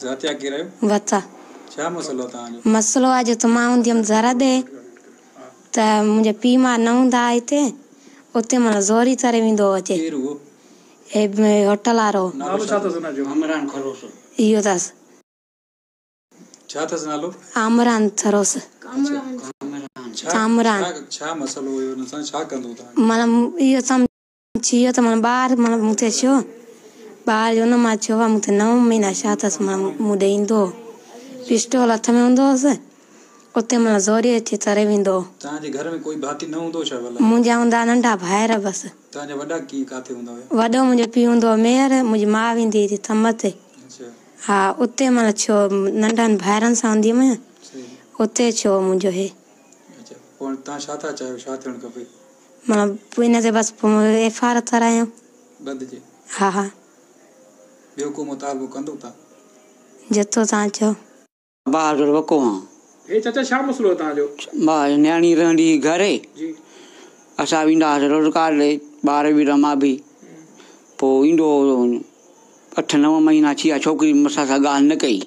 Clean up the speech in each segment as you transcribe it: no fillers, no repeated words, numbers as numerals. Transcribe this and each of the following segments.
ذاتيا ڪير آهيو؟ وتا. ڇا مسئلو آهي توهان جو؟ مسئلو آهي جو ته مان هوندي هيم زر ڏي ته منهنجا پيء ماء نه هوندا ها هتي اتي معنيٰ زوري تري ويندو هو اچي. ڪير هو؟ هي هوٽل وارو. نالو ڇا اٿس هن جو؟ عمران خروس. اهو اٿس. ڇا اٿس نالو؟ عمران خروس. ڪامران. ڇا مسئلو هيو هن سان ڇا ڪندو هو توهان کي؟ معنيٰ اهو سمجهي ويو ته معنيٰ ٻار معنيٰ مون تي ڇو ٻار جو نه مان چيو آهي مون تي 9 مهينا ڇا اٿس معنيٰ مون ڏي ايندو هو پسٽول هٿ ۾ هوندو هوس اتي معنيٰ زوري اچي تري ويندو هو. توهان جي گهر ۾ ڪوئي ڀاتي نه هوندو هو ڇا ڀلا؟ منهنجا هوندا ننڍا ڀائر بس. توهان جا وڏا ڪيئن ڪاٿي هوندا هيا؟ وڏو منهنجو پيء هوندو هو ميهر، منهنجي ماء ويندي هئي ٿم تي. ها اتي معنيٰ ڇو ننڍن ڀائرن سان هوندي هيم اتي ڇو منهنجو هي. اڇا پوء هاڻي توهان ڇا ٿا چاهيو ڇا ٿيڻ کپي؟ معنيٰ ان تي بس ايف آر ٿرايون. ٻڌجي. ها ها. ٻيو ڪو مطالبو ڪندو توهان؟ جيترو توهان چئو. بهادر وڪو هان. هي چاچا ڇا مسئلو آهي توهان جو؟ مان نياڻي رهندي هئي گهر. جي. اسان ويندا هئاسين روزگار ڏي، ٻار به رما به. پوء ايندو هو 8 9 مهينا ٿي ويا ڇوڪري مون سان ڳالهه نه ڪئي.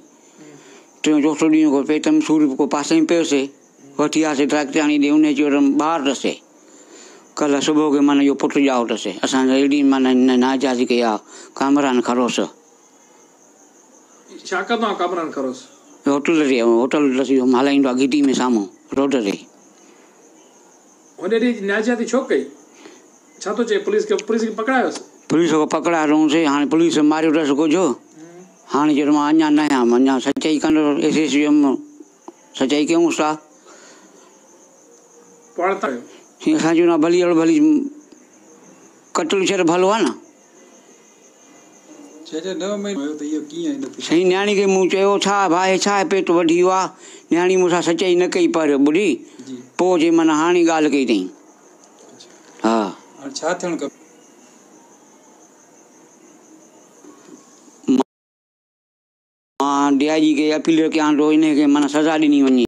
ٽيون چوٿون ڏينهن ڪو پيٽ ۾ سور ڪو پاسي ۾ پيوسي. وٺي آياسين ڊاڪٽرياڻي ڏي، انهي چيو ته ٻار اٿس. ڪلهه صبح کي معنيٰ اهو پٽ ڄائو اٿس. اسان سان اهڙي معنيٰ هن ناجائزي ڪئي آهي ڪامران خروس. ڇا ڪندو آهي ڪامران خروس؟ هوٽل تي هوٽل اٿس اهو هلائيندو آهي گهٽي ۾ سامهون روڊ تي. هن ايڏي ناجائزي ڇو ڪئي؟ ڇا ٿو چئي پوليس کي پوليس کي پڪڙايوس؟ پوليس کي پڪڙايوسين هاڻي پوليس ماريو اٿس ڪجهه هاڻي چيو مان اڃا نه آهيان اڃا سچائي ڪندو ايس ايس پي سچائي ڪيونس ٿا. پوء هاڻي تان. اسان چيو نه ڀلي اهڙو ڀلي قتل ٿئي ته ڀلو آهي نه. سائين نياڻي کي مون چيو ڇا ڀاء هي ڇا آهي پيٽ وڍي ويو آهي نياڻي مون سان سچائي نه ڪئي پر ٻڍي پوء چئي معنيٰ هاڻي ڳالهه ڪئي اٿئي ها. مان ڊي I جي کي اپيل ڪيان ٿو انهي کي معنيٰ سزا ڏني وڃي.